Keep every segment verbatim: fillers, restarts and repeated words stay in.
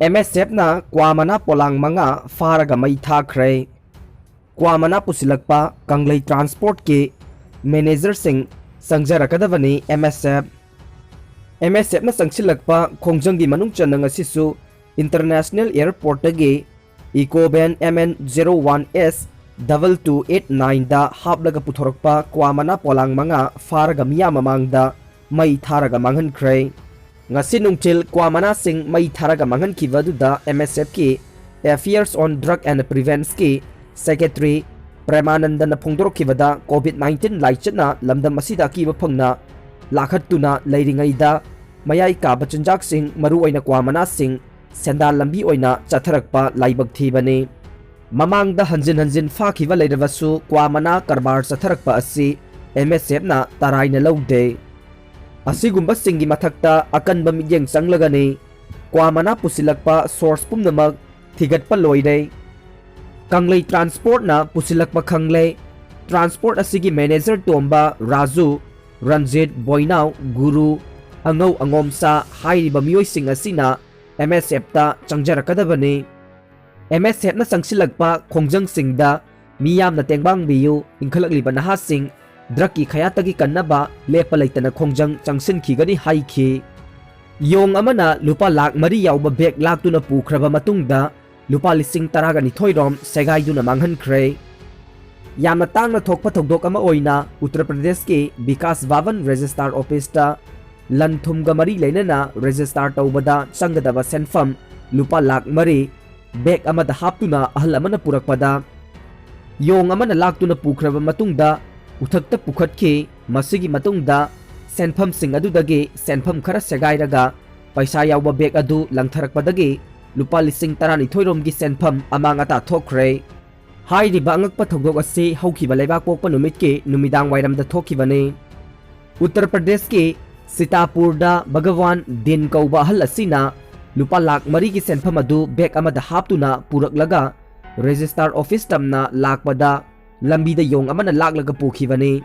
M S ꯑꯦꯐꯅ ꯀ꯭ꯋꯥ ꯃꯅꯥ ꯄꯣꯂꯥꯡ ꯃꯉꯥ ꯐꯥꯔꯒ ꯃꯩ ꯊꯥꯈ꯭ꯔꯦ꯫ ꯀ꯭ꯋꯥ ꯃꯅꯥ ꯄꯨꯁꯤꯜꯂꯛꯄ ꯀꯪꯂꯩ ꯇ꯭ꯔꯥꯟꯁꯄꯣꯔꯠꯀꯤ ꯃꯦꯅꯦꯖꯔꯁꯤꯡ ꯆꯪꯖꯔꯛꯀꯗꯕꯅꯤ꯫ M S F M S ꯑꯦꯐꯅ ꯆꯪꯁꯤꯜꯂꯛꯄ ꯈꯣꯡꯖꯪꯒꯤ ꯃꯅꯨꯡ ꯆꯟꯅ ꯉꯁꯤꯁꯨ ꯏꯟꯇꯔꯅꯦꯁꯅꯦꯜ ꯑꯦꯌꯔꯄꯣꯔꯠꯇꯒꯤ Eeco van M N zero one S double two eight ꯅꯥꯏꯟꯗ ꯍꯥꯞꯂꯒ ꯄꯨꯊꯣꯔꯛꯄ ꯀ꯭ꯋꯥ ꯃꯅꯥ ꯄꯣꯂꯥꯡ ꯃꯉꯥ ꯐꯥꯔꯒ ꯃꯤꯌꯥꯝ ꯃꯃꯥꯡꯗ ꯃꯩ ꯊꯥꯔꯒ ꯃꯥꯡꯍꯟꯈ꯭ꯔꯦ꯫ ꯉꯁꯤ ꯅꯨꯡꯊꯤꯜ ꯀ꯭ꯋꯥ ꯃꯅꯥꯁꯤꯡ ꯃꯩ ꯊꯥꯔꯒ ꯃꯥꯡꯍꯟꯈꯤꯕ ꯑꯗꯨꯗ ꯑꯦꯝ ꯑꯦꯁ ꯑꯦꯐꯀꯤ Affairs on Drug and Prevenceꯀꯤ ꯁꯦꯀ꯭ꯔꯦꯇꯔꯤ ꯄ꯭ꯔꯦꯃꯥꯅꯟꯗꯅ ꯐꯣꯡꯗꯣꯔꯛꯈꯤꯕꯗ, ꯀꯣꯚꯤꯗ ꯅꯥꯏꯟꯇꯤꯟ ꯂꯥꯏꯆꯠꯅ ꯂꯝꯗꯝ ꯑꯁꯤꯗ ꯑꯀꯤꯕ ꯐꯪꯅ ꯂꯥꯈꯠꯇꯨꯅ ꯂꯩꯔꯤꯉꯩꯗ, ꯃꯌꯥꯏ ꯀꯥꯕ ꯆꯤꯟꯖꯥꯛꯁꯤꯡ, ꯃꯔꯨꯑꯣꯏꯅ ꯀ꯭ꯋꯥ ꯃꯅꯥꯁꯤꯡ, ꯁꯦꯟꯗꯥꯟ ꯂꯝꯕꯤ ꯑꯣꯏꯅ ꯆꯠꯊꯔꯛꯄ ꯂꯥꯏꯕꯛ ꯊꯤꯕꯅꯤ꯫ ꯃꯃꯥꯡꯗ ꯍꯟꯖꯤꯟ ꯍꯟꯖꯤꯟ ꯐꯥꯈꯤꯕ ꯂꯩꯔꯕꯁꯨ, ꯀ꯭ꯋꯥ ꯃꯅꯥ ꯀꯔꯕꯥꯔ ꯆꯠꯊꯔꯛꯄ ꯑꯁꯤ ꯑꯦꯝ ꯑꯦꯁ ꯑꯦꯐꯅ ꯇꯔꯥꯏꯅ ꯂꯧꯗꯦ꯫ ꯑꯁꯤꯒꯨꯝꯕꯁꯤꯡꯒꯤ ꯃꯊꯛꯇ ꯑꯀꯟꯕ ꯃꯤꯠꯌꯦꯡ ꯆꯪꯂꯒꯅꯤ ꯀ꯭ꯋꯥ ꯃꯅꯥ ꯄꯨꯁꯤꯜꯂꯛꯄ ꯁꯣꯔꯁ ꯄꯨꯝꯅꯃꯛ ꯊꯤꯒꯠꯄ ꯂꯣꯏꯔꯦ꯫ ꯀꯪꯂꯩ ꯇ꯭ꯔꯥꯟꯁꯄꯣꯔꯠꯅ ꯄꯨꯁꯤꯜꯂꯛꯄ ꯈꯪꯂꯦ꯫ ꯇ꯭ꯔꯥꯟꯁꯄꯣꯔꯠ ꯑꯁꯤꯒꯤ ꯃꯦꯅꯦꯖꯔ ꯇꯣꯝꯕ, ꯔꯥꯖꯨ, ꯔꯟꯖꯤꯠ, ꯕꯣꯏꯅꯥꯎ, ꯒꯨꯔꯨ, ꯑꯉꯧ ꯑꯉꯣꯝꯆꯥ ꯍꯥꯏꯔꯤꯕ ꯃꯤꯑꯣꯏꯁꯤꯡ ꯑꯁꯤꯅ ꯑꯦꯝ ꯑꯦꯁ ꯑꯦꯐꯇ ꯆꯪꯖꯔꯛꯀꯗꯕꯅꯤ꯫ ꯑꯦꯝ ꯑꯦꯁ ꯑꯦꯐꯅ ꯆꯪꯁꯤꯜꯂꯛꯄ ꯈꯣꯡꯖꯪꯁꯤꯡꯗ ꯃꯤꯌꯥꯝꯅ ꯇꯦꯡꯕꯥꯡꯕꯤꯌꯨ, ꯏꯟꯈꯠꯂꯛꯂꯤꯕ ꯅꯍꯥꯁꯤꯡ ꯗ꯭ꯔꯒꯀꯤ ꯈꯌꯥꯠꯇꯒꯤ ꯀꯟꯅꯕ ꯂꯦꯞꯄ ꯂꯩꯇꯅ ꯈꯣꯡꯖꯪ ꯆꯪꯁꯤꯟꯈꯤꯒꯅꯤ ꯍꯥꯏꯈꯤ꯫ ꯌꯣꯡ ꯑꯃꯅ ꯂꯨꯄꯥ ꯂꯥꯈ ꯃꯔꯤ ꯌꯥꯎꯕ ꯕꯦꯒ ꯂꯥꯛꯇꯨꯅ ꯄꯨꯈ꯭ꯔꯕ ꯃꯇꯨꯡꯗ ꯂꯨꯄꯥ ꯂꯤꯁꯤꯡ ꯇꯔꯥꯒ ꯅꯤꯊꯣꯏ ꯔꯣꯝ ꯁꯦꯒꯥꯏꯗꯨꯅ ꯃꯥꯡꯍꯟꯈ꯭ꯔꯦ꯫ ꯌꯥꯝꯅ ꯇꯥꯡꯅ ꯊꯣꯛꯄ ꯊꯧꯗꯣꯛ ꯑꯃ ꯑꯣꯏꯅ ꯎꯠꯇꯔ ꯄ꯭ꯔꯗꯦꯁꯀꯤ ꯕꯤꯀꯥꯁ ꯚꯥꯕꯟ ꯔꯦꯖꯤꯁꯇꯥꯔ ꯑꯣꯐꯤꯁꯇ ꯂꯟ ꯊꯨꯝꯒ ꯃꯔꯤ ꯂꯩꯅꯅ ꯔꯦꯖꯤꯁꯇꯥꯔ ꯇꯧꯕꯗ ꯆꯪꯒꯗꯕ ꯁꯦꯟꯐꯝ ꯂꯨꯄꯥ ꯂꯥꯈ ꯃꯔꯤ ꯕꯦꯒ ꯑꯃꯗ ꯍꯥꯞꯇꯨꯅ ꯑꯍꯜ ꯑꯃꯅ ꯄꯨꯔꯛꯄꯗ, ꯌꯣꯡ ꯑꯃꯅ ꯂꯥꯛꯇꯨꯅ ꯄꯨꯈ꯭ꯔꯕ ꯃꯇꯨꯡꯗ ꯎꯊꯛꯇ ꯄꯨꯈꯠꯈꯤ꯫ ꯃꯁꯤꯒꯤ ꯃꯇꯨꯡꯗ ꯁꯦꯟꯐꯝꯁꯤꯡ ꯑꯗꯨꯗꯒꯤ ꯁꯦꯟꯐꯝ ꯈꯔ ꯁꯦꯒꯥꯏꯔꯒ ꯄꯩꯁꯥ ꯌꯥꯎꯕ ꯕꯦꯒ ꯑꯗꯨ ꯂꯪꯊꯔꯛꯄꯗꯒꯤ ꯂꯨꯄꯥ ꯂꯤꯁꯤꯡ ꯇꯔꯥꯅꯤꯊꯣꯏ ꯔꯣꯝꯒꯤ ꯁꯦꯟꯐꯝ ꯑꯃꯥꯡ ꯑꯇꯥ ꯊꯣꯛꯈ꯭ꯔꯦ꯫ ꯍꯥꯏꯔꯤꯕ ꯑꯉꯛꯄ ꯊꯧꯗꯣꯛ ꯑꯁꯤ ꯍꯧꯈꯤꯕ ꯂꯩꯕꯥꯛꯄꯣꯛꯄ ꯅꯨꯃꯤꯠꯀꯤ ꯅꯨꯃꯤꯗꯥꯡ ꯋꯥꯏꯔꯝꯗ ꯊꯣꯛꯈꯤꯕꯅꯤ꯫ ꯎꯠꯇꯔ ꯄ꯭ꯔꯗꯦꯁꯀꯤ ꯁꯤꯇꯥꯄꯨꯔꯗ ꯚꯒꯋꯥꯟ ꯗꯤꯟ ꯀꯧꯕ ꯑꯍꯜ ꯑꯁꯤꯅ ꯂꯨꯄꯥ ꯂꯥꯈ ꯃꯔꯤꯒꯤ ꯁꯦꯟꯐꯝ ꯑꯗꯨ ꯕꯦꯒ ꯑꯃꯗ ꯍꯥꯞꯇꯨꯅ ꯄꯨꯔꯛꯂꯒ ꯔꯦꯖꯤꯁꯇꯥꯔ ꯑꯣꯐꯤꯁ ꯇꯝꯅ ꯂꯥꯛꯄꯗ ꯂꯝꯕꯤꯗ ꯌꯣꯡ ꯑꯃꯅ ꯂꯥꯛꯂꯒ ꯄꯨꯈꯤꯕꯅꯤ꯫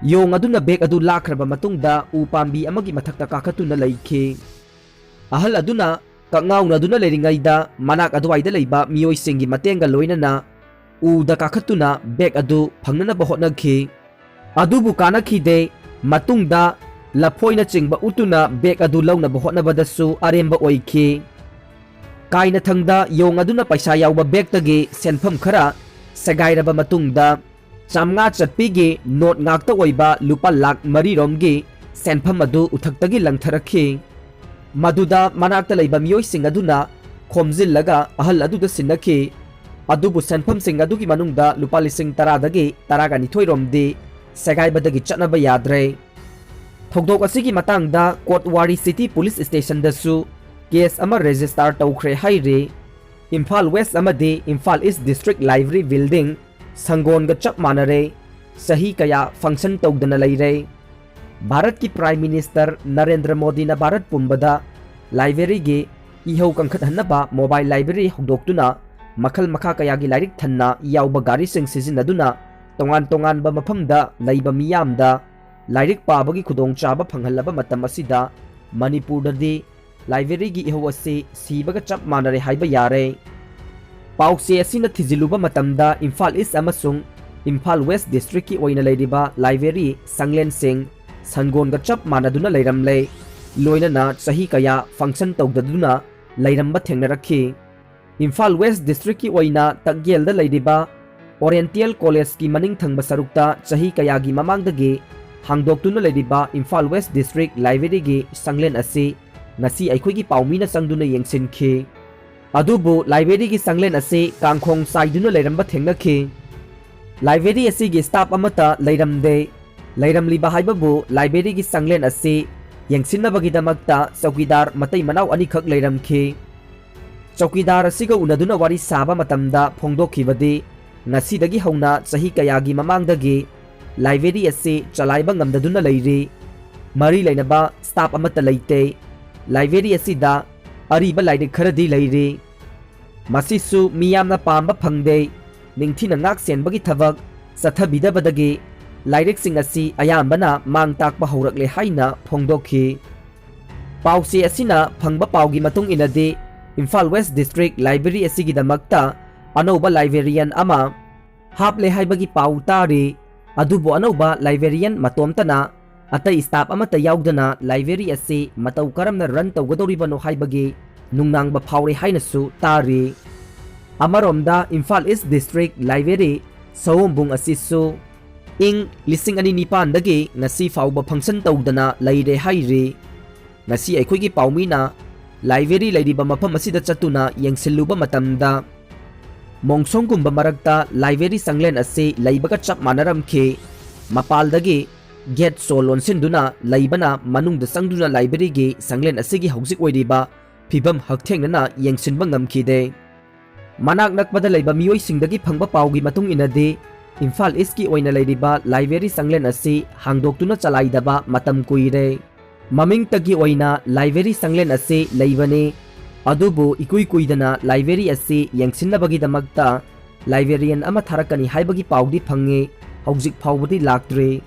ꯌꯣꯡ ꯑꯗꯨꯅ ꯕꯦꯒ ꯑꯗꯨ ꯂꯥꯛꯈ꯭ꯔꯕ ꯃꯇꯨꯡꯗ ꯎ ꯄꯥꯝꯕꯤ ꯑꯃꯒꯤ ꯃꯊꯛꯇ ꯀꯥꯈꯠꯇꯨꯅ ꯂꯩꯈꯤ꯫ ꯑꯍꯜ ꯑꯗꯨꯅ ꯀꯛꯉꯥꯎꯅꯗꯨꯅ ꯂꯩꯔꯤꯉꯩꯗ ꯃꯅꯥꯛ ꯑꯗꯨꯋꯥꯏꯗ ꯂꯩꯕ ꯃꯤꯑꯣꯏꯁꯤꯡꯒꯤ ꯃꯇꯦꯡꯒ ꯂꯣꯏꯅꯅ ꯎꯗ ꯀꯥꯈꯠꯇꯨꯅ ꯕꯦꯒ ꯑꯗꯨ ꯐꯪꯅꯅꯕ ꯍꯣꯠꯅꯈꯤ꯫ ꯑꯗꯨꯕꯨ ꯀꯥꯟꯅꯈꯤꯗꯦ꯫ ꯃꯇꯨꯡꯗ ꯂꯐꯣꯏꯅꯆꯤꯡꯕ ꯎꯠꯇꯨꯅ ꯕꯦꯒ ꯑꯗꯨ ꯂꯧꯅꯕ ꯍꯣꯠꯅꯕꯗꯁꯨ ꯑꯔꯦꯝꯕ ꯑꯣꯏꯈꯤ꯫ ꯀꯥꯏꯅꯊꯪꯗ ꯌꯣꯡ ꯑꯗꯨꯅ ꯄꯩꯁꯥ ꯌꯥꯎꯕ ꯕꯦꯒꯇꯒꯤ ꯁꯦꯟꯐꯝ ꯈꯔ ꯁꯦꯒꯥꯏꯔꯕ ꯃꯇꯨꯡꯗ, ꯆꯥꯝꯃꯉꯥ ꯆꯠꯄꯤꯒꯤ ꯅꯣꯠ ꯉꯥꯛꯇ ꯑꯣꯏꯕ ꯂꯨꯄꯥ ꯂꯥꯈ ꯃꯔꯤꯔꯣꯝꯒꯤ ꯁꯦꯟꯐꯝ ꯑꯗꯨ ꯎꯊꯛꯇꯒꯤ ꯂꯪꯊꯔꯛꯈꯤ꯫ ꯃꯗꯨꯗ ꯃꯅꯥꯛꯇ ꯂꯩꯕ ꯃꯤꯑꯣꯏꯁꯤꯡ ꯑꯗꯨꯅ ꯈꯣꯝꯖꯤꯜꯂꯒ ꯑꯍꯜ ꯑꯗꯨꯗ ꯁꯤꯟꯅꯈꯤ꯫ ꯑꯗꯨꯕꯨ ꯁꯦꯟꯐꯝꯁꯤꯡ ꯑꯗꯨꯒꯤ ꯃꯅꯨꯡꯗ ꯂꯨꯄꯥ ꯂꯤꯁꯤꯡ ꯇꯔꯥꯗꯒꯤ ꯇꯔꯥꯒ ꯅꯤꯊꯣꯏꯔꯣꯝꯗꯤ ꯁꯦꯒꯥꯏꯕꯗꯒꯤ ꯆꯠꯅꯕ ꯌꯥꯗ꯭ꯔꯦ꯫ ꯊꯧꯗꯣꯛ ꯑꯁꯤꯒꯤ ꯃꯇꯥꯡꯗ ꯀꯣꯠꯋꯥꯔꯤ ꯁꯤꯇꯤ ꯄꯨꯂꯤꯁ ꯁ꯭ꯇꯦꯁꯟꯗꯁꯨ ꯀꯦꯁ ꯑꯃ ꯔꯦꯖꯤꯁꯇꯥꯔ ꯇꯧꯈ꯭ꯔꯦ ꯍꯥꯏꯔꯤ꯫ ꯏꯝꯐꯥꯜ ꯋꯦꯁ ꯑꯃꯗꯤ ꯏꯝꯐꯥꯜ ꯏꯁ ꯗꯤꯁꯇ꯭ꯔꯤꯛ ꯂꯥꯏꯕ꯭ꯔꯦꯔꯤ ꯕꯤꯜꯗꯤꯡ ꯁꯪꯒꯣꯟꯒ ꯆꯞ ꯃꯥꯟꯅꯔꯦ꯫ ꯆꯍꯤ ꯀꯌꯥ ꯐꯪꯁꯟ ꯇꯧꯗꯅ ꯂꯩꯔꯦ꯫ ꯚꯥꯔꯠꯀꯤ ꯄ꯭ꯔꯥꯏꯝ ꯃꯤꯅꯤꯁꯇꯔ ꯅꯔꯦꯟꯗ꯭ꯔ ꯃꯣꯗꯤꯅ ꯚꯥꯔꯠ ꯄꯨꯝꯕꯗ ꯂꯥꯏꯕ꯭ꯔꯦꯔꯤꯒꯤ ꯏꯍꯧ ꯀꯟꯈꯠꯍꯟꯅꯕ ꯃꯣꯕꯥꯏꯜ ꯂꯥꯏꯕ꯭ꯔꯦꯔꯤ ꯍꯧꯗꯣꯛꯇꯨꯅ ꯃꯈꯜ ꯃꯈꯥ ꯀꯌꯥꯒꯤ ꯂꯥꯏꯔꯤꯛ ꯊꯟꯅ ꯌꯥꯎꯕ ꯒꯥꯔꯤꯁꯤꯡ ꯁꯤꯖꯤꯟꯅꯗꯨꯅ ꯇꯣꯉꯥꯟ ꯇꯣꯉꯥꯟꯕ ꯃꯐꯝꯗ ꯂꯩꯕ ꯃꯤꯌꯥꯝꯗ ꯂꯥꯏꯔꯤꯛ ꯄꯥꯕꯒꯤ ꯈꯨꯗꯣꯡꯆꯥꯕ ꯐꯪꯍꯜꯂꯕ ꯃꯇꯝ ꯑꯁꯤꯗ ꯃꯅꯤꯄꯨꯔꯗꯗꯤ ꯂꯥꯏꯕ꯭ꯔꯦꯔꯤꯒꯤ ꯏꯍꯧ ꯑꯁꯤ ꯁꯤꯕꯒ ꯆꯞ ꯃꯥꯟꯅꯔꯦ ꯍꯥꯏꯕ ꯌꯥꯔꯦ꯫ ꯄꯥꯎꯆꯦ ꯑꯁꯤꯅ ꯊꯤꯖꯤꯜꯂꯨꯕ ꯃꯇꯝꯗ ꯏꯝꯐꯥꯜ ꯏꯁ ꯑꯃꯁꯨꯡ ꯏꯝꯐꯥꯜ ꯋꯦꯁ ꯗꯤꯁꯇ꯭ꯔꯤꯛꯀꯤ ꯑꯣꯏꯅ ꯂꯩꯔꯤꯕ ꯂꯥꯏꯕ꯭ꯔꯦꯔꯤ ꯁꯪꯂꯦꯟꯁꯤꯡ ꯁꯪꯒꯣꯟꯒ ꯆꯞ ꯃꯥꯟꯅꯗꯨꯅ ꯂꯩꯔꯝꯂꯦ, ꯂꯣꯏꯅꯅ ꯆꯍꯤ ꯀꯌꯥ ꯐꯪꯁꯟ ꯇꯧꯗꯗꯨꯅ ꯂꯩꯔꯝꯕ ꯊꯦꯡꯅꯔꯛꯈꯤ꯫ ꯏꯝꯐꯥꯜ ꯋꯦꯁ ꯗꯤꯁꯇ꯭ꯔꯤꯛꯀꯤ ꯑꯣꯏꯅ ꯇꯛꯌꯦꯜꯗ ꯂꯩꯔꯤꯕ ꯑꯣꯔꯤꯌꯦꯟꯇꯦꯜ ꯀꯣꯂꯦꯖꯀꯤ ꯃꯅꯤꯡ ꯊꯪꯕ ꯁꯔꯨꯛꯇ ꯆꯍꯤ ꯀꯌꯥꯒꯤ ꯃꯃꯥꯡꯗꯒꯤ ꯍꯥꯡꯗꯣꯛꯇꯨꯅ ꯂꯩꯔꯤꯕ ꯏꯝꯐꯥꯜ ꯋꯦꯁ ꯗꯤꯁꯇ꯭ꯔꯤꯛ ꯂꯥꯏꯕ꯭ꯔꯦꯔꯤꯒꯤ ꯁꯪꯂꯦꯟ ꯑꯁꯤ ꯉꯁꯤ ꯑꯩꯈꯣꯏꯒꯤ ꯄꯥꯎꯃꯤꯅ ꯆꯪꯗꯨꯅ ꯌꯦꯡꯁꯤꯟꯈꯤ꯫ ꯑꯗꯨꯕꯨ ꯂꯥꯏꯕ꯭ꯔꯦꯔꯤꯒꯤ ꯁꯪꯂꯦꯟ ꯑꯁꯤ ꯀꯥꯡꯈꯣꯡ ꯆꯥꯏꯗꯨꯅ ꯂꯩꯔꯝꯕ ꯊꯦꯡꯅꯈꯤ꯫ ꯂꯥꯏꯕ꯭ꯔꯦꯔꯤ ꯑꯁꯤꯒꯤ ꯁ꯭ꯇꯥꯐ ꯑꯃꯠꯇ ꯂꯩꯔꯝꯗꯦ꯫ ꯂꯩꯔꯝꯂꯤꯕ ꯍꯥꯏꯕꯕꯨ ꯂꯥꯏꯕ꯭ꯔꯦꯔꯤꯒꯤ ꯁꯪꯂꯦꯟ ꯑꯁꯤ ꯌꯦꯡꯁꯤꯟꯅꯕꯒꯤꯗꯃꯛꯇ ꯆꯧꯀꯤꯗꯥꯔ ꯃꯇꯩ ꯃꯅꯥꯎ ꯑꯅꯤꯈꯛ ꯂꯩꯔꯝꯈꯤ꯫ ꯆꯧꯀꯤꯗꯥꯔ ꯑꯁꯤꯒ ꯎꯅꯗꯨꯅ ꯋꯥꯔꯤ ꯁꯥꯕ ꯃꯇꯝꯗ ꯐꯣꯡꯗꯣꯛꯈꯤꯕꯗꯤ, ꯉꯁꯤꯗꯒꯤ ꯍꯧꯅ ꯆꯍꯤ ꯀꯌꯥꯒꯤ ꯃꯃꯥꯡꯗꯒꯤ ꯂꯥꯏꯕ꯭ꯔꯦꯔꯤ ꯑꯁꯤ ꯆꯂꯥꯏꯕ ꯉꯝꯗꯗꯨꯅ ꯂꯩꯔꯤ꯫ ꯃꯔꯤ ꯂꯩꯅꯕ ꯁ꯭ꯇꯥꯐ ꯑꯃꯠꯇ ꯂꯩꯇꯦ꯫ ꯂꯥꯏꯕ꯭ꯔꯦꯔꯤ ꯑꯁꯤꯗ ꯑꯔꯤꯕ ꯂꯥꯏꯔꯤꯛ ꯈꯔꯗꯤ ꯂꯩꯔꯤ꯫ ꯃꯁꯤꯁꯨ ꯃꯤꯌꯥꯝꯅ ꯄꯥꯝꯕ ꯐꯪꯗꯦ꯫ ꯅꯤꯡꯊꯤꯅ ꯉꯥꯛ ꯁꯦꯟꯕꯒꯤ ꯊꯕꯛ ꯆꯠꯊꯕꯤꯗꯕꯗꯒꯤ ꯂꯥꯏꯔꯤꯛꯁꯤꯡ ꯑꯁꯤ ꯑꯌꯥꯝꯕꯅ ꯃꯥꯡ ꯇꯥꯛꯄ ꯍꯧꯔꯛꯂꯦ ꯍꯥꯏꯅ ꯐꯣꯡꯗꯣꯛꯈꯤ꯫ ꯄꯥꯎꯆꯦ ꯑꯁꯤꯅ ꯐꯪꯕ ꯄꯥꯎꯒꯤ ꯃꯇꯨꯡ ꯏꯟꯅꯗꯤ, ꯏꯝꯐꯥꯜ ꯋꯦꯁ ꯗꯤꯁꯇ꯭ꯔꯤꯛ ꯂꯥꯏꯕ꯭ꯔꯦꯔꯤ ꯑꯁꯤꯒꯤꯗꯃꯛꯇ ꯑꯅꯧꯕ ꯂꯥꯏꯕ꯭ꯔꯦꯔꯤꯌꯟ ꯑꯃ ꯍꯥꯞꯂꯦ ꯍꯥꯏꯕꯒꯤ ꯄꯥꯎ ꯇꯥꯔꯤ꯫ ꯑꯗꯨꯕꯨ ꯑꯅꯧꯕ ꯂꯥꯏꯕ꯭ꯔꯦꯔꯤꯌꯟ ꯃꯇꯣꯝꯇꯅ, ꯑꯇꯩ ꯁ꯭ꯇꯥꯐ ꯑꯃꯠꯇ ꯌꯥꯎꯗꯅ ꯂꯥꯏꯕ꯭ꯔꯦꯔꯤ ꯑꯁꯤ ꯃꯇꯧ ꯀꯔꯝꯅ ꯔꯟ ꯇꯧꯒꯗꯧꯔꯤꯕꯅꯣ ꯍꯥꯏꯕꯒꯤ ꯅꯨꯡꯅꯥꯡꯕ ꯐꯥꯎꯔꯦ ꯍꯥꯏꯅꯁꯨ ꯇꯥꯔꯤ꯫ ꯑꯃꯔꯣꯝꯗ, ꯏꯝꯐꯥꯜ ꯏꯁ ꯗꯤꯁꯇ꯭ꯔꯤꯛ ꯂꯥꯏꯕ꯭ꯔꯦꯔꯤ ꯁꯑꯣꯝꯕꯨꯡ ꯑꯁꯤꯁꯨ ꯏꯪ ꯂꯤꯁꯤꯡ ꯑꯅꯤ ꯅꯤꯄꯥꯟꯗꯒꯤ ꯉꯁꯤ ꯐꯥꯎꯕ ꯐꯪꯁꯟ ꯇꯧꯗꯅ ꯂꯩꯔꯦ ꯍꯥꯏꯔꯤ꯫ ꯉꯁꯤ ꯑꯩꯈꯣꯏꯒꯤ ꯄꯥꯎꯃꯤꯅ ꯂꯥꯏꯕ꯭ꯔꯦꯔꯤ ꯂꯩꯔꯤꯕ ꯃꯐꯝ ꯑꯁꯤꯗ ꯆꯠꯇꯨꯅ ꯌꯦꯡꯁꯤꯜꯂꯨꯕ ꯃꯇꯝꯗ, ꯃꯣꯡꯁꯣꯡꯒꯨꯝꯕ ꯃꯔꯛꯇ ꯂꯥꯏꯕ꯭ꯔꯦꯔꯤ ꯆꯪꯂꯦꯟ ꯑꯁꯤ ꯂꯩꯕꯒ ꯆꯞ ꯃꯥꯟꯅꯔꯝꯈꯤ꯫ ꯃꯄꯥꯜꯗꯒꯤ ꯒꯦꯠ ꯁꯣ ꯂꯣꯟꯁꯤꯟꯗꯨꯅ ꯂꯩꯕꯅ ꯃꯅꯨꯡꯗ ꯆꯪꯗꯨꯅ ꯂꯥꯏꯕ꯭ꯔꯦꯔꯤꯒꯤ ꯆꯪꯂꯦꯟ ꯑꯁꯤꯒꯤ ꯍꯧꯖꯤꯛ ꯑꯣꯏꯔꯤꯕ ꯐꯤꯕꯝ ꯍꯛꯊꯦꯡꯅꯅ ꯌꯦꯡꯁꯤꯟꯕ ꯉꯝꯈꯤꯗꯦ꯫ ꯃꯅꯥꯛ ꯅꯛꯄꯗ ꯂꯩꯕ ꯃꯤꯑꯣꯏꯁꯤꯡꯗꯒꯤ ꯐꯪꯕ ꯄꯥꯎꯒꯤ ꯃꯇꯨꯡ ꯏꯟꯅꯗꯤ, ꯏꯝꯐꯥꯜ ꯏꯁꯀꯤ ꯑꯣꯏꯅ ꯂꯩꯔꯤꯕ ꯂꯥꯏꯕ꯭ꯔꯦꯔꯤ ꯆꯪꯂꯦꯟ ꯑꯁꯤ ꯍꯥꯡꯗꯣꯛꯇꯨꯅ ꯆꯂꯥꯏꯗꯕ ꯃꯇꯝ ꯀꯨꯏꯔꯦ꯫ ꯃꯃꯤꯡꯇꯒꯤ ꯑꯣꯏꯅ ꯂꯥꯏꯕ꯭ꯔꯦꯔꯤ ꯆꯪꯂꯦꯟ ꯑꯁꯤ ꯂꯩꯕꯅꯤ, ꯑꯗꯨꯕꯨ ꯏꯀꯨꯏ ꯀꯨꯏꯗꯅ ꯂꯥꯏꯕ꯭ꯔꯦꯔꯤ ꯑꯁꯤ ꯌꯦꯡꯁꯤꯟꯅꯕꯒꯤꯗꯃꯛꯇ ꯂꯥꯏꯕ꯭ꯔꯦꯔꯤꯌꯟ ꯑꯃ ꯊꯥꯔꯛꯀꯅꯤ ꯍꯥꯏꯕꯒꯤ ꯄꯥꯎꯗꯤ ꯐꯪꯉꯤ, ꯍꯧꯖꯤꯛ ꯐꯥꯎꯕꯗꯤ ꯂꯥꯛꯇ꯭ꯔꯤ꯫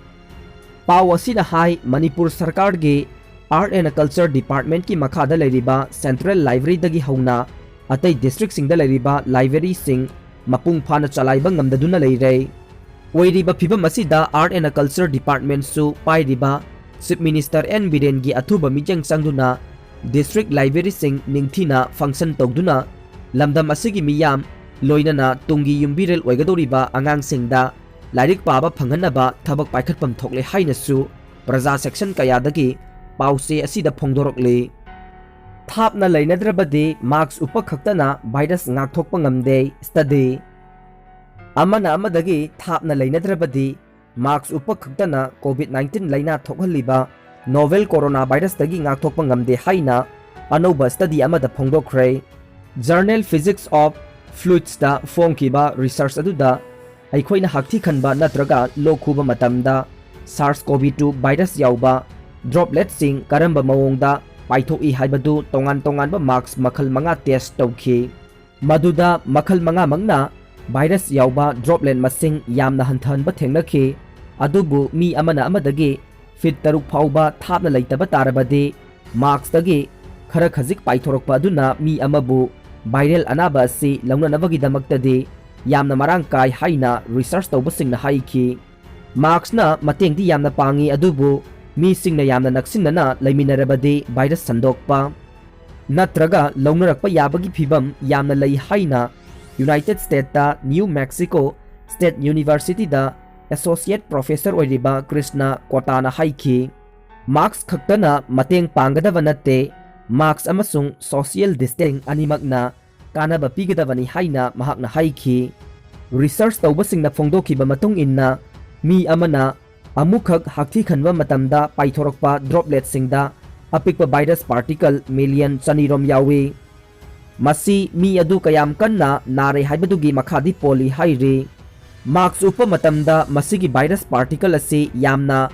ꯄꯥꯎ ꯑꯁꯤꯅ ꯍꯥꯏ, ꯃꯅꯤꯄꯨꯔ ꯁꯔꯀꯥꯔꯒꯤ Art and Culture Departmentꯀꯤ ꯃꯈꯥꯗ ꯂꯩꯔꯤꯕ ꯁꯦꯟꯇ꯭ꯔꯦꯜ ꯂꯥꯏꯕ꯭ꯔꯦꯔꯤꯗꯒꯤ ꯍꯧꯅ ꯑꯇꯩ ꯗꯤꯁꯇ꯭ꯔꯤꯛꯁꯤꯡꯗ ꯂꯩꯔꯤꯕ ꯂꯥꯏꯕ꯭ꯔꯦꯔꯤꯁꯤꯡ ꯃꯄꯨꯡ ꯐꯥꯅ ꯆꯂꯥꯏꯕ ꯉꯝꯗꯗꯨꯅ ꯂꯩꯔꯦ꯫ ꯑꯣꯏꯔꯤꯕ ꯐꯤꯕꯝ ꯑꯁꯤꯗ Art and Culture Departmentꯁꯨ ꯄꯥꯏꯔꯤꯕ Chief Minister ꯑꯦꯟ ꯕꯤꯔꯦꯟꯒꯤ ꯑꯊꯨꯕ ꯃꯤꯠꯌꯦꯡ ꯆꯪꯗꯨꯅ ꯗꯤꯁꯇ꯭ꯔꯤꯛ ꯂꯥꯏꯕ꯭ꯔꯦꯔꯤꯁꯤꯡ ꯅꯤꯡꯊꯤꯅ ꯐꯪꯁꯟ ꯇꯧꯗꯨꯅ ꯂꯝꯗꯝ ꯑꯁꯤꯒꯤ ꯃꯤꯌꯥꯝ, ꯂꯣꯏꯅꯅ ꯇꯨꯡꯒꯤ ꯌꯨꯝꯕꯤꯔꯦꯜ ꯑꯣꯏꯒꯗꯧꯔꯤꯕ ꯑꯉꯥꯡꯁꯤꯡꯗ ꯂꯥꯏꯔꯤꯛ ꯄꯥꯕ ꯐꯪꯍꯟꯅꯕ ꯊꯕꯛ ꯄꯥꯏꯈꯠꯐꯝ ꯊꯣꯛꯂꯦ ꯍꯥꯏꯅꯁꯨ ꯄ꯭ꯔꯖꯥ ꯁꯦꯛꯁꯟ ꯀꯌꯥꯗꯒꯤ ꯄꯥꯎꯆꯦ ꯑꯁꯤꯗ ꯐꯣꯡꯗꯣꯔꯛꯂꯤ꯫ ꯊꯥꯞꯅ ꯂꯩꯅꯗ꯭ꯔꯕꯗꯤ ꯃꯥꯛꯁ ꯎꯞꯄ ꯈꯛꯇꯅ ꯚꯥꯏꯔꯁ ꯉꯥꯛꯊꯣꯛꯄ ꯉꯝꯗꯦ, ꯁ꯭ꯇꯗꯤ꯫ ꯑꯃꯅ ꯑꯃꯗꯒꯤ ꯊꯥꯞꯅ ꯂꯩꯅꯗ꯭ꯔꯕꯗꯤ ꯃꯥꯛꯁ ꯎꯞꯄ ꯈꯛꯇꯅ ꯀꯣꯚꯤꯗ ꯅꯥꯏꯟꯇꯤꯟ ꯂꯥꯏꯅꯥ ꯊꯣꯛꯍꯜꯂꯤꯕ ꯅꯣꯚꯦꯜ ꯀꯣꯔꯣꯅꯥ ꯚꯥꯏꯔꯁꯇꯒꯤ ꯉꯥꯛꯊꯣꯛꯄ ꯉꯝꯗꯦ ꯍꯥꯏꯅ ꯑꯅꯧꯕ ꯁ꯭ꯇꯗꯤ ꯑꯃꯗ ꯐꯣꯡꯗꯣꯛꯈ꯭ꯔꯦ꯫ Journal Physics of Fluidsꯇ ꯐꯣꯡꯈꯤꯕ ꯔꯤꯁꯔꯆ ꯑꯗꯨꯗ ꯑꯩꯈꯣꯏꯅ ꯍꯛꯊꯤ ꯈꯟꯕ ꯅꯠꯇ꯭ꯔꯒ ꯂꯣꯛ ꯈꯨꯕ ꯃꯇꯝꯗ SARS-CoV-two ꯚꯥꯏꯔꯁ ꯌꯥꯎꯕ ꯗ꯭ꯔꯣꯞꯂꯦꯠꯁꯤꯡ ꯀꯔꯝꯕ ꯃꯑꯣꯡꯗ ꯄꯥꯏꯊꯣꯛꯏ ꯍꯥꯏꯕꯗꯨ ꯇꯣꯉꯥꯟ ꯇꯣꯉꯥꯟꯕ ꯃꯥꯛꯁ ꯃꯈꯜ ꯃꯉꯥ ꯇꯦꯁ ꯇꯧꯈꯤ꯫ ꯃꯗꯨꯗ ꯃꯈꯜ ꯃꯉꯥꯃꯛꯅ ꯚꯥꯏꯔꯁ ꯌꯥꯎꯕ ꯗ꯭ꯔꯣꯞꯂꯦꯠ ꯃꯁꯤꯡ ꯌꯥꯝꯅ ꯍꯟꯊꯍꯟꯕ ꯊꯦꯡꯅꯈꯤ, ꯑꯗꯨꯕꯨ ꯃꯤ ꯑꯃꯅ ꯑꯃꯗꯒꯤ ꯐꯤꯠ ꯇꯔꯨꯛ ꯐꯥꯎꯕ ꯊꯥꯞꯅ ꯂꯩꯇꯕ ꯇꯥꯔꯕꯗꯤ ꯃꯥꯛꯁꯇꯒꯤ ꯈꯔ ꯈꯖꯤꯛ ꯄꯥꯏꯊꯣꯔꯛꯄ ꯑꯗꯨꯅ ꯃꯤ ꯑꯃꯕꯨ viral ꯑꯅꯥꯕ ꯑꯁꯤ ꯂꯧꯅꯅꯕꯒꯤꯗꯃꯛꯇꯗꯤ ꯌꯥꯝꯅ ꯃꯔꯥꯡ ꯀꯥꯏ ꯍꯥꯏꯅ research ꯇꯧꯕꯁꯤꯡꯅ ꯍꯥꯏꯈꯤ꯫ ꯃꯥꯛꯁꯅ ꯃꯇꯦꯡꯗꯤ ꯌꯥꯝꯅ ꯄꯥꯡꯉꯤ, ꯑꯗꯨꯕꯨ ꯃꯤꯁꯤꯡꯅ ꯌꯥꯝꯅ ꯅꯛꯁꯤꯟꯅꯅ ꯂꯩꯃꯤꯟꯅꯔꯕꯗꯤ virus ꯁꯟꯗꯣꯛꯄ ꯅꯠꯇ꯭ꯔꯒ ꯂꯧꯅꯔꯛꯄ ꯌꯥꯕꯒꯤ ꯐꯤꯚꯝ ꯌꯥꯝꯅ ꯂꯩ ꯍꯥꯏꯅ United States ꯇ New Mexico State University ꯗ associate professor ꯑꯣꯏꯔꯤꯕ ꯀ꯭ꯔꯤꯁꯅ ꯀꯣꯇꯥꯅ ꯍꯥꯏꯈꯤ꯫ ꯃꯥꯛꯁ ꯈꯛꯇꯅ ꯃꯇꯦꯡ ꯄꯥꯡꯒꯗꯕ ꯅꯠꯇꯦ, ꯃꯥꯛꯁ ꯑꯃꯁꯨꯡ social distance ꯑꯅꯤꯃꯛꯅ ꯀꯥꯟꯅꯕ ꯄꯤꯒꯗꯕꯅꯤ ꯍꯥꯏꯅ ꯃꯍꯥꯛꯅ ꯍꯥꯏꯈꯤ꯫ Research ꯇꯧꯕꯁꯤꯡꯅ ꯐꯣꯡꯗꯣꯛꯈꯤꯕ ꯃꯇꯨꯡ ꯏꯟꯅ, ꯃꯤ ꯑꯃꯅ ꯑꯃꯨꯛꯈꯛ ꯍꯛꯊꯤ ꯈꯟꯕ ꯃꯇꯝꯗ ꯄꯥꯏꯊꯣꯔꯛꯄ droplet ꯁꯤꯡꯗ ꯑꯄꯤꯛꯄ virus particle million ꯆꯅꯤꯔꯣꯝ ꯌꯥꯎꯏ꯫ ꯃꯁꯤ ꯃꯤ ꯑꯗꯨ ꯀꯌꯥꯝ ꯀꯟꯅ ꯅꯥꯔꯦ ꯍꯥꯏꯕꯗꯨꯒꯤ ꯃꯈꯥꯗꯤ ꯄꯣꯜꯂꯤ ꯍꯥꯏꯔꯤ꯫ ꯃꯥꯛꯁ ꯎꯞꯄ ꯃꯇꯝꯗ ꯃꯁꯤꯒꯤ virus particle ꯑꯁꯤ ꯌꯥꯝꯅ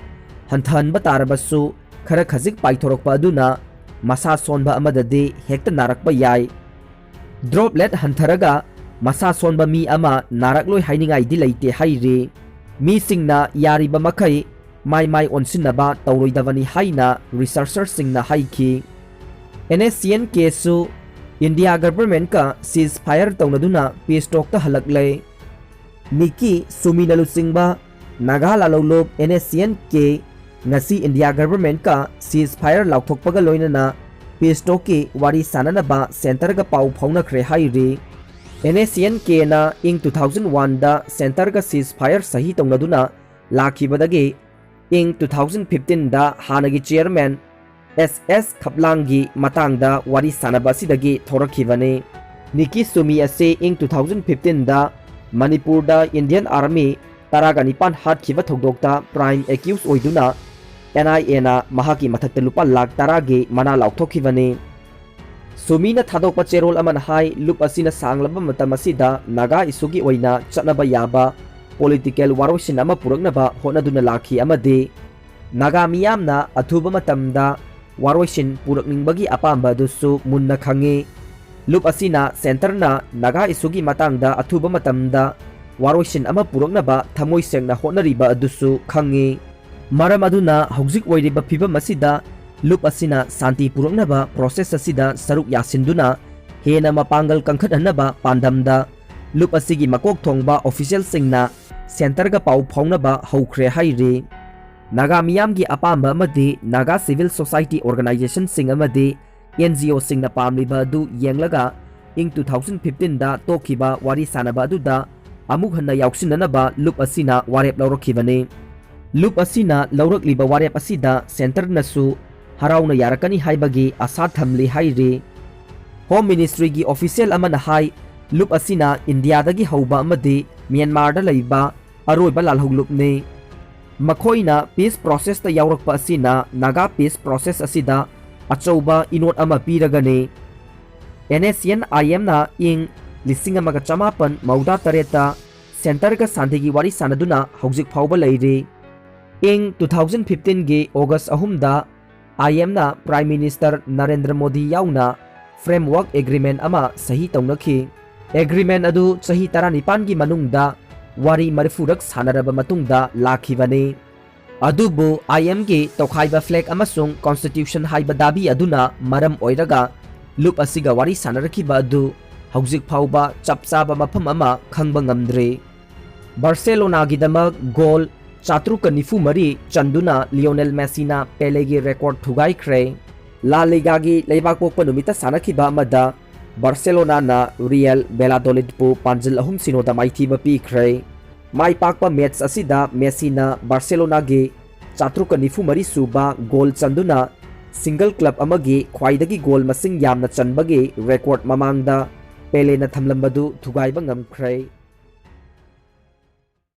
ꯍꯟꯊꯍꯟꯕ ꯇꯥꯔꯕꯁꯨ, ꯈꯔ ꯈꯖꯤꯛ ꯄꯥꯏꯊꯣꯔꯛꯄ ꯑꯗꯨꯅ ꯃꯁꯥ ꯁꯣꯟꯕ ꯑꯃꯗꯗꯤ ꯍꯦꯛꯇ ꯅꯥꯔꯛꯄ ꯌꯥꯏ꯫ Droplet ꯍꯟꯊꯔꯒ ꯃꯁꯥ ꯁꯣꯟꯕ ꯃꯤ ꯑꯃ ꯅꯥꯔꯛꯂꯣꯏ ꯍꯥꯏꯅꯤꯡꯉꯥꯏꯗꯤ ꯂꯩꯇꯦ ꯍꯥꯏꯔꯤ꯫ ꯃꯤꯁꯤꯡꯅ ꯌꯥꯔꯤꯕ ꯃꯈꯩ ꯃꯥꯏ ꯃꯥꯏ ꯑꯣꯟꯁꯤꯟꯅꯕ ꯇꯧꯔꯣꯏꯗꯕꯅꯤ ꯍꯥꯏꯅ researcher ꯁꯤꯡꯅ ꯍꯥꯏꯈꯤ꯫ NSCN-K ꯁꯨ India government ꯀ ceasefire ꯇꯧꯅꯗꯨꯅ peace talk ꯇ ꯍꯜꯂꯛꯂꯦ꯫ ꯅꯤꯀꯤ ꯁꯨꯃꯤꯅ ꯂꯨꯆꯤꯡꯕ ꯅꯥꯒꯥ ꯂꯥꯂꯣꯡꯂꯨꯞ NSCN-K ꯉꯁꯤ India government ꯀ ceasefire ꯂꯥꯎꯊꯣꯛꯄꯒ ꯂꯣꯏꯅꯅ peace talk ꯀꯤ ꯋꯥꯔꯤ ꯁꯥꯅꯅꯕ centre ꯒ ꯄꯥꯎ ꯐꯥꯎꯅꯈ꯭ꯔꯦ ꯍꯥꯏꯔꯤ꯫ NSCN-K ꯅ ꯏꯪ two thousand one ꯗ centre ꯒ ceasefire ꯁꯍꯤ ꯇꯧꯅꯗꯨꯅ ꯂꯥꯛꯈꯤꯕꯗꯒꯤ ꯏꯪ two thousand fifteen ꯗ ꯍꯥꯟꯅꯒꯤ chairman S S ꯈꯞꯂꯥꯡꯒꯤ ꯃꯇꯥꯡꯗ ꯋꯥꯔꯤ ꯁꯥꯅꯕ ꯑꯁꯤꯗꯒꯤ ꯊꯣꯔꯛꯈꯤꯕꯅꯤ꯫ ꯅꯤꯀꯤ ꯁꯨꯃꯤ ꯑꯁꯤ ꯏꯪ two thousand fifteen ꯗ ꯃꯅꯤꯄꯨꯔꯗ Indian Army ꯇꯔꯥꯒ ꯅꯤꯄꯥꯟ ꯍꯥꯠꯈꯤꯕ ꯊꯧꯗꯣꯛꯇ prime accused ꯑꯣꯏꯗꯨꯅ NIA ꯅ ꯃꯍꯥꯛꯀꯤ ꯃꯊꯛꯇ ꯂꯨꯄꯥ ꯂꯥꯈ ꯇꯔꯥꯒꯤ ꯃꯅꯥ ꯂꯥꯎꯊꯣꯛꯈꯤꯕꯅꯤ꯫ ꯁꯨꯃꯤꯅ ꯊꯥꯗꯣꯛꯄ ꯆꯦꯔꯣꯜ ꯑꯃꯅ ꯍꯥꯏ, ꯂꯨꯞ ꯑꯁꯤꯅ ꯁꯥꯡꯂꯕ ꯃꯇꯝ ꯑꯁꯤꯗ ꯅꯥꯒꯥ issue ꯒꯤ ꯑꯣꯏꯅ ꯆꯠꯅꯕ ꯌꯥꯕ political ꯋꯥꯔꯣꯏꯁꯤꯟ ꯑꯃ ꯄꯨꯔꯛꯅꯕ ꯍꯣꯠꯅꯗꯨꯅ ꯂꯥꯛꯈꯤ ꯑꯃꯗꯤ ꯅꯥꯒꯥ ꯃꯤꯌꯥꯝꯅ ꯑꯊꯨꯕ ꯃꯇꯝꯗ ꯋꯥꯔꯣꯏꯁꯤꯟ ꯄꯨꯔꯛꯅꯤꯡꯕꯒꯤ ꯑꯄꯥꯝꯕ ꯑꯗꯨꯁꯨ ꯃꯨꯟꯅ ꯈꯪꯉꯤ꯫ ꯂꯨꯞ ꯑꯁꯤꯅ centre ꯅ ꯅꯥꯒꯥ issue ꯒꯤ ꯃꯇꯥꯡꯗ ꯑꯊꯨꯕ ꯃꯇꯝꯗ ꯋꯥꯔꯣꯏꯁꯤꯟ ꯑꯃ ꯄꯨꯔꯛꯅꯕ ꯊꯃꯣꯏ ꯁꯦꯡꯅ ꯍꯣꯠꯅꯔꯤꯕ ꯑꯗꯨꯁꯨ ꯈꯪꯉꯤ꯫ ꯃꯔꯝ ꯑꯗꯨꯅ ꯍꯧꯖꯤꯛ ꯑꯣꯏꯔꯤꯕ ꯐꯤꯚꯝ ꯑꯁꯤꯗ ꯂꯨꯞ ꯑꯁꯤꯅ ꯁꯥꯟꯇꯤ ꯄꯨꯔꯛꯅꯕ process ꯑꯁꯤꯗ ꯁꯔꯨꯛ ꯌꯥꯁꯤꯟꯗꯨꯅ ꯍꯦꯟꯅ ꯃꯄꯥꯡꯒꯜ ꯀꯟꯈꯠꯍꯟꯅꯕ ꯄꯥꯟꯗꯝꯗ ꯂꯨꯞ ꯑꯁꯤꯒꯤ ꯃꯀꯣꯛ ꯊꯣꯡꯕ officialꯁꯤꯡꯅ centreꯒ ꯄꯥꯎ ꯐꯥꯎꯅꯕ ꯍꯧꯈ꯭ꯔꯦ ꯍꯥꯏꯔꯤ꯫ ꯅꯥꯒꯥ ꯃꯤꯌꯥꯝꯒꯤ ꯑꯄꯥꯝꯕ ꯑꯃꯗꯤ ꯅꯥꯒꯥ civil society organisationꯁꯤꯡ ꯑꯃꯗꯤ NGOꯁꯤꯡꯅ ꯄꯥꯝꯂꯤꯕ ꯑꯗꯨ ꯌꯦꯡꯂꯒ ꯏꯪ two thousand fifteenꯗ ꯇꯣꯛꯈꯤꯕ ꯋꯥꯔꯤ ꯁꯥꯅꯕ ꯑꯗꯨꯗ ꯑꯃꯨꯛ ꯍꯟꯅ ꯌꯥꯎꯁꯤꯟꯅꯅꯕ ꯂꯨꯞ ꯑꯁꯤꯅ ꯋꯥꯔꯦꯞ ꯂꯧꯔꯛꯈꯤꯕꯅꯤ꯫ ꯂꯨꯞ ꯑꯁꯤꯅ ꯂꯧꯔꯛꯂꯤꯕ ꯋꯥꯔꯦꯞ ꯑꯁꯤꯗ centreꯅꯁꯨ ꯍꯔꯥꯎꯅ ꯌꯥꯔꯛꯀꯅꯤ ꯍꯥꯏꯕꯒꯤ ꯑꯁꯥ ꯊꯝꯂꯤ ꯍꯥꯏꯔꯤ꯫ Home Ministryꯒꯤ official ꯑꯃꯅ ꯍꯥꯏ, ꯂꯨꯞ ꯑꯁꯤꯅ ꯏꯟꯗꯤꯌꯥꯗꯒꯤ ꯍꯧꯕ ꯑꯃꯗꯤ ꯃ꯭ꯌꯥꯟꯃꯥꯔꯗ ꯂꯩꯕ ꯑꯔꯣꯏꯕ ꯂꯥꯜꯍꯧꯂꯨꯞꯅꯤ꯫ ꯃꯈꯣꯏꯅ peace processꯇ ꯌꯥꯎꯔꯛꯄ ꯑꯁꯤꯅ ꯅꯥꯒꯥ peace process ꯑꯁꯤꯗ ꯑꯆꯧꯕ ꯏꯅꯣꯠ ꯑꯃ ꯄꯤꯔꯒꯅꯤ꯫ NSCN-IMꯅ ꯏꯪ ꯂꯤꯁꯤꯡ ꯑꯃꯒ ꯆꯃꯥꯄꯟ ꯃꯧꯗ꯭ꯔꯥ ꯇꯔꯦꯠꯇ centreꯒ ꯁꯥꯟꯇꯤꯒꯤ ꯋꯥꯔꯤ ꯁꯥꯅꯗꯨꯅ ꯍꯧꯖꯤꯛ ꯐꯥꯎꯕ ꯂꯩꯔꯤ꯫ ꯏꯪ two thousand fifteenꯒꯤ August ꯑꯍꯨꯝꯗ IMꯅ Prime Minister ꯅꯔꯦꯟꯗ꯭ꯔ ꯃꯣꯗꯤ ꯌꯥꯎꯅ framework agreement ꯑꯃ ꯁꯍꯤ ꯇꯧꯅꯈꯤ꯫ Agreement ꯑꯗꯨ ꯆꯍꯤ ꯇꯔꯥꯅꯤꯄꯥꯟꯒꯤ ꯃꯅꯨꯡꯗ ꯋꯥꯔꯤ ꯃꯔꯤꯐꯨꯔꯛ ꯁꯥꯟꯅꯔꯕ ꯃꯇꯨꯡꯗ ꯂꯥꯛꯈꯤꯕꯅꯤ꯫ ꯑꯗꯨꯕꯨ IMꯒꯤ ꯇꯣꯈꯥꯏꯕ flag ꯑꯃꯁꯨꯡ constitution ꯍꯥꯏꯕ ꯗꯥꯕꯤ ꯑꯗꯨꯅ ꯃꯔꯝ ꯑꯣꯏꯔꯒ ꯂꯨꯞ ꯑꯁꯤꯒ ꯋꯥꯔꯤ ꯁꯥꯟꯅꯔꯛꯈꯤꯕ ꯑꯗꯨ ꯍꯧꯖꯤꯛ ꯐꯥꯎꯕ ꯆꯞ ꯆꯥꯕ ꯃꯐꯝ ꯑꯃ ꯈꯪꯕ ꯉꯝꯗ꯭ꯔꯤ꯫ ꯕꯥꯔꯁꯦꯂꯣꯅꯥꯒꯤꯗꯃꯛ goal ꯆꯥꯇ꯭ꯔꯨꯛꯀ ꯅꯤꯐꯨ ꯃꯔꯤ ꯆꯟꯗꯨꯅ ꯂꯤꯑꯣꯅꯦꯜ ꯃꯦꯁꯤꯅ ꯄꯦꯂꯦꯒꯤ record ꯊꯨꯒꯥꯏꯈ꯭ꯔꯦ꯫ ꯂꯥ ꯂꯤꯒꯥꯒꯤ ꯂꯩꯕꯥꯛꯄꯣꯛꯄ ꯅꯨꯃꯤꯠꯇ ꯁꯥꯟꯅꯈꯤꯕ ꯑꯃꯗ ꯕꯥꯔꯁꯦꯂꯣꯅꯥꯅ ꯔꯤꯌꯦꯜ ꯕꯦꯂꯥꯗꯣꯂꯤꯗꯄꯨ ꯄꯥꯟꯖꯤꯜ ꯑꯍꯨꯝ ꯁꯤꯅꯣꯗ ꯃꯥꯏꯊꯤꯕ ꯄꯤꯈ꯭ꯔꯦ꯫ ꯃꯥꯏ ꯄꯥꯛꯄ match ꯑꯁꯤꯗ ꯃꯦꯁꯤꯅ ꯕꯥꯔꯁꯦꯂꯣꯅꯥꯒꯤ ꯆꯥꯇ꯭ꯔꯨꯛꯀ ꯅꯤꯐꯨ ꯃꯔꯤ ꯁꯨꯕ goal ꯆꯟꯗꯨꯅ single club ꯑꯃꯒꯤ ꯈ꯭ꯋꯥꯏꯗꯒꯤ goal ꯃꯁꯤꯡ ꯌꯥꯝꯅ ꯆꯟꯕꯒꯤ record ꯃꯃꯥꯡꯗ ꯄꯦꯂꯦꯅ ꯊꯝꯂꯝꯕꯗꯨ ꯊꯨꯒꯥꯏꯕ ꯉꯝꯈ꯭ꯔꯦ꯫